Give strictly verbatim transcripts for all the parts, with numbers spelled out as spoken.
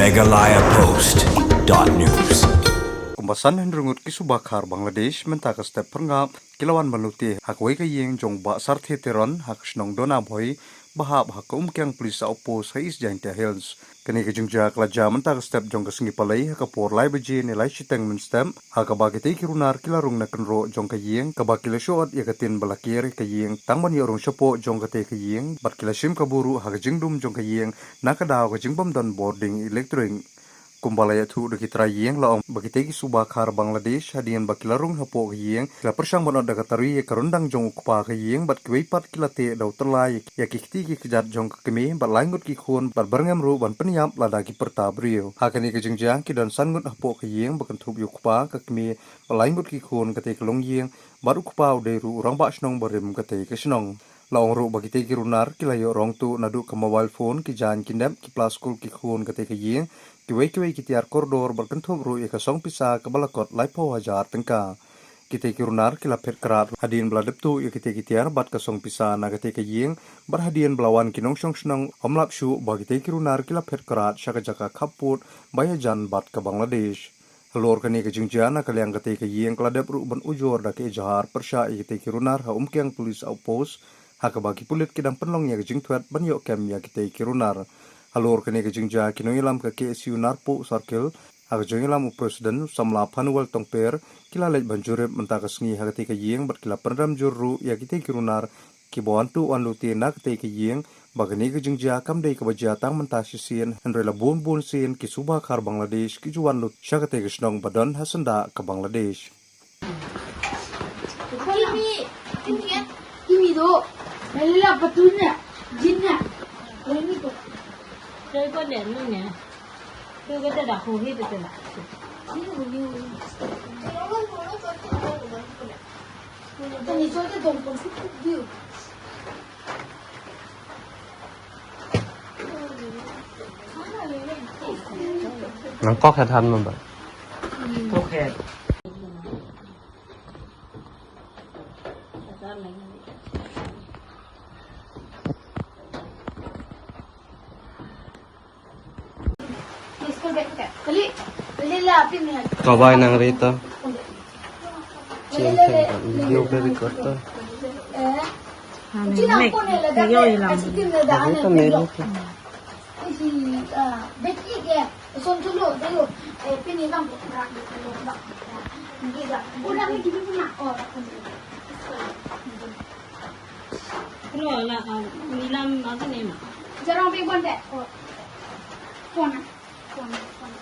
Meghalaya Post dot news. Kumba san hynriew ngut ki suba khar Bangladesh mynta ka step phyrngap ki la wan ban lute ha kawei ka ïing jong Bah Sarthe Teron ha ka shnong Donabhoi, ba hap ha ka Umkiang Police Outpost ha East Jaintia Hills. Kane ka jingjia ka la jia mynta ka step jong ka sngi Palei ha ka por lai baje ne lai shiteng mynstep, ha kaba kitei ki runar ki la rung na kynroh jong ka ïing, kaba ki la shoh ot ïa ka tin ba la ker ïa ka ïing tang ban ïoh rung shapoh jong katei ka ïing, bad ki la shim kabu ruh ha ka jingdum jong ka ïing na ka daw ka jingbym don bording electric. Kumba la ïathuh da ki trai ïing, la ong ba kitei ki suba khar Bangladesh, hadien ba ki la rung hapoh ka ïing, ki la pyrshang ban ot da ka tari ïa ka ryndan jong u kpa ka ïing, bad kiwei pat ki la teh da u tyllai ïa ki kti ki kjat jong ka kmie bad lai ngut ki khun, bad byrngem ruh ban pynïap lada ki pyrta briew. Ha kane ka jingjia ki don san ngut hapoh ka ïing, ba kynthup ïa u kpa, ka kmie bad lai ngut ki khun katei ka longïing, bad u kpa u dei ruh u rangbah shnong barim katei ka shnong. La ong ruh ba kitei ki runar ki la ïoh rong tuh naduh ka mobile phone, ki jaiñ ki nep, ki plastik, ki khun katei ka ïing, kiwei kiwei ki tiar kordor, bad kynthup ruh ïa ka song pisa kaba la kot laiphew hajar tyngka. Kitei ki runar ki la phet krad hadien ba la dep tuh ïa kitei ki tiar bad ka song pisa na katei ka ïing, bad hadien ba la wan ki nongshong shnong, ym lap shuh ba kitei ki runar ki la phet krad sha ka jaka khappud ba ïajan bad ka Bangladesh. Halor kane ka jingjia, na ka liang katei ka ïing ka la dep ruh ban ujor da ka ejhar pyrshah ïa kitei ki runar ha Umkiang Police Outpost, ha kaba ki pulit ki dang pynlong ïa ka jingthwet ban ïoh kem ïa kitei ki runar. Halor kane ka jingjia, ki nongïalam ka K S U Narpuh Circle, ha ka jingïalam u President u samla Phanuel Tongper, ki la leit ban jurip mynta ka sngi ha katei ka ïing, bad ki la pynrem jur ruh ïa kitei ki runar kiba wan tuh wan lute na katei ka ïing, ba kane ka jingjia kam dei kaba jia tang mynta shisien, hynrei la bun bun sien ki suba khar Bangladesh ki ju wan lut sha katei ka shnong ba don ha syndah ka Bangladesh. Nang kok het han mamba. Kok het. Ka bai nang rito. Chin kan video ka record to. Ha, ne, ne. Video ilang. Rito ne, rito. Bro, la, ah, nilam apa ni, Mak? Jarang bebon deh. Oh. Phone, ah. Phone, phone.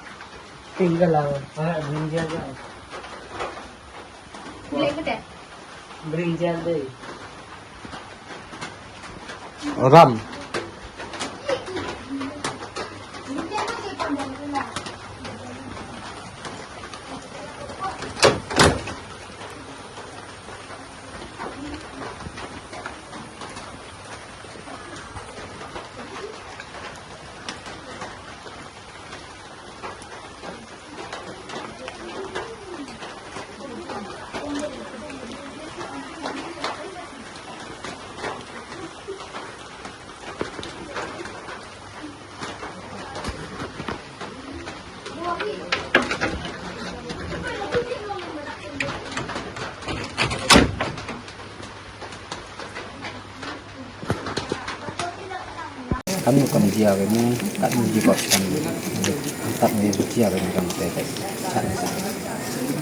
Tinggal lah, ah, brinjal lah. Boleh ke deh? Brinjal deh. Ram. Kam kam jia ke ni, kat ni ji ko kam. Kat ni jia ke ni kam te te.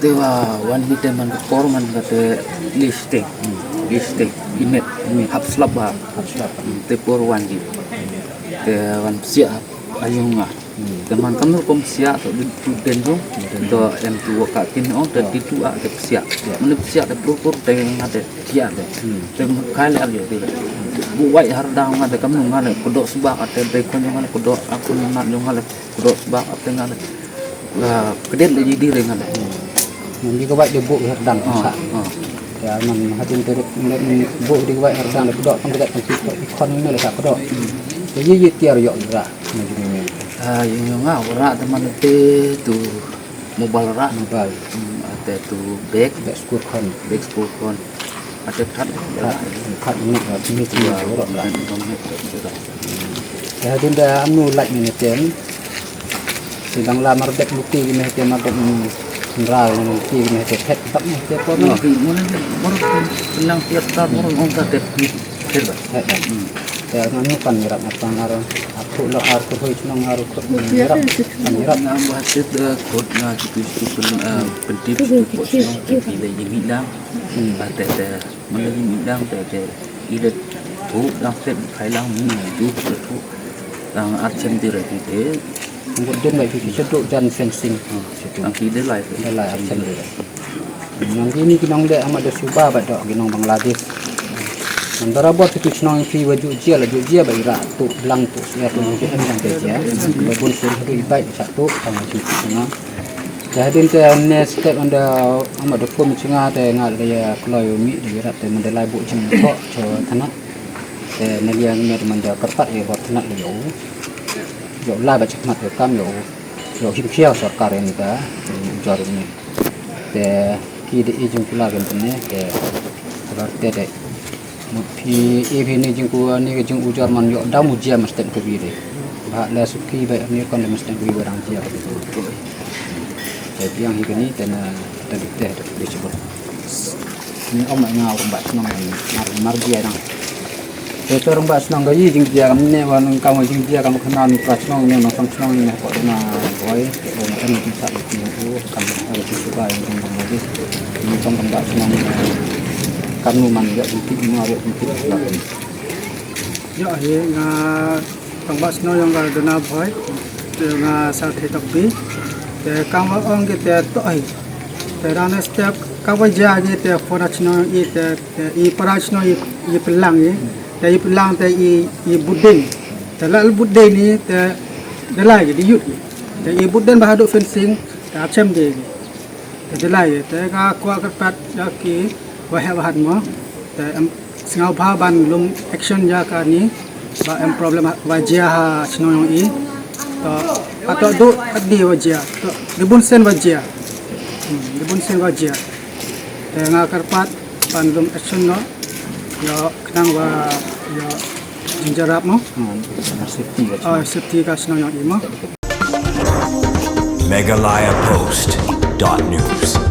Te wa wan ni te man por man ka te lipstick. Lipstick, imet, imet hap slap ba. Hap slap. Te por wan ji. Te wan siap ayung ah. Te man kam rukom siap to di tu den jong. To em tu wa ka kin ong te di tu ah te siap. Man siap te pur pur te ngate. Tia de. Hmm. Te kai le ar yo de. Bu wai har dang nga de kam nung nga le kudo sbak ate de kon jong nga le kudo akun nat jong nga le kudo sbak ate nga le. La kedet le jadi re nga le. Hmm. Ngi ko wai de bu har dang sa. Ah. Ya man hadin te bu de wai har dang le kudo kan kedet kan si kon ne le sa kudo. Hmm. Ye ye tiar yo ra. Ah, yung nga ora teman te tu. Mobile rak. Mobile. Hmm, ate tu bag. Bag school khon. Bag school khon. Ate khat. Khat, khat ni, uh, ni tu. Wa, rak rak. Ni tu rak. Ya, hadin da anu light ni tem. Dang la mardek luti ki meh te mardek, mm, nra luti ki meh te phet bak meh te por meh. Ki mun ni baru bilang tiap tahun baru ong ka te phet bak. Phet bak. Hmm. Te ngan nu kan mirap apa ngar aku lo ar ku hoi chnong ar ku mirap kan mirap. Ngam ba te de kot na ki tu tu pen, eh, pentip tu kot chnong te ki le yi mi dang. Hmm. Ba te te Manda ni dang te te ida tu dang te khai lang ni tu tu dang archem ti re ti te. Ngut dum bai ti tu jan fencing. Ang ki de lai. De lai archem ti re. Nang kini ki nong de amat de suba ba dok ki nong Bangladesh. Nang dara bot ki chnong phi wa ju jia la ju jia ba ira tu lang tu sia tu ki hem yang te jia. Ba bun sur tu ibai sa tu ang ju chnong. Te hadien te ne step ynda ama da kum chnga te nga da ïa kloi u mih da ïarap te manda lai buh jingthoh sha thanat. Te na liang ne te manda kyrpad ïa bor thanat ïa u. Ïa u lai ba chakmat ïa kam ïa u. Ïa u him khia sorkar ïa ni ka jor ni. Te ki da i jingpula kan te ne te bar te te. Mut phi, eh, phi ni jingku, ni ka jingujor man ïoh dam u jia masten ka wi de. Ba la suki ba ni kon de masten ka wi ba dang jia ka tu. Te biang hi ka ni te na ta bi te ta bi chibut. Ni om nga om ba chnong ni mar mar jia dang. Te to rong ba chnong ka yi jingjia kam ne wa nang kam jingjia kam khana ni pra chnong ni nang sang chnong ni ko na boy. Ong em ni sa ni u kam ni su ba ni ong ni. Ni tong kam ba chnong ni. Kam nu man ya ni ti ma ro ni ti. Yo hi nga tong ba chnong yong ga dona boy. Te nga sa the tok bi. Te kam wa ong ki te to hi. Te ran step ka wa ja ki te phone chnong i te, te i para chnong i, i pelang i. Te i pelang te i, i buding. Te la buding ni te de lai ki di yut. Te i buding ba hadu fencing. Te achem de. Te de lai te ka kwa ka pat ya ki wa he wa hat mo. Te em sngaw bha ban lum action ya ka ni. Ba em problem wa jia ha chnong yong i. To ato du adi wa jia. To di bun sen wa jia. Hmm, di bun sen wa jia. Te nga kyrpad ban lum action no. Yo khnang wa yo jinjarap mo. Hmm, safety ka chnong. Oh, safety ka chnong yong i mo. Meghalaya Post dot news.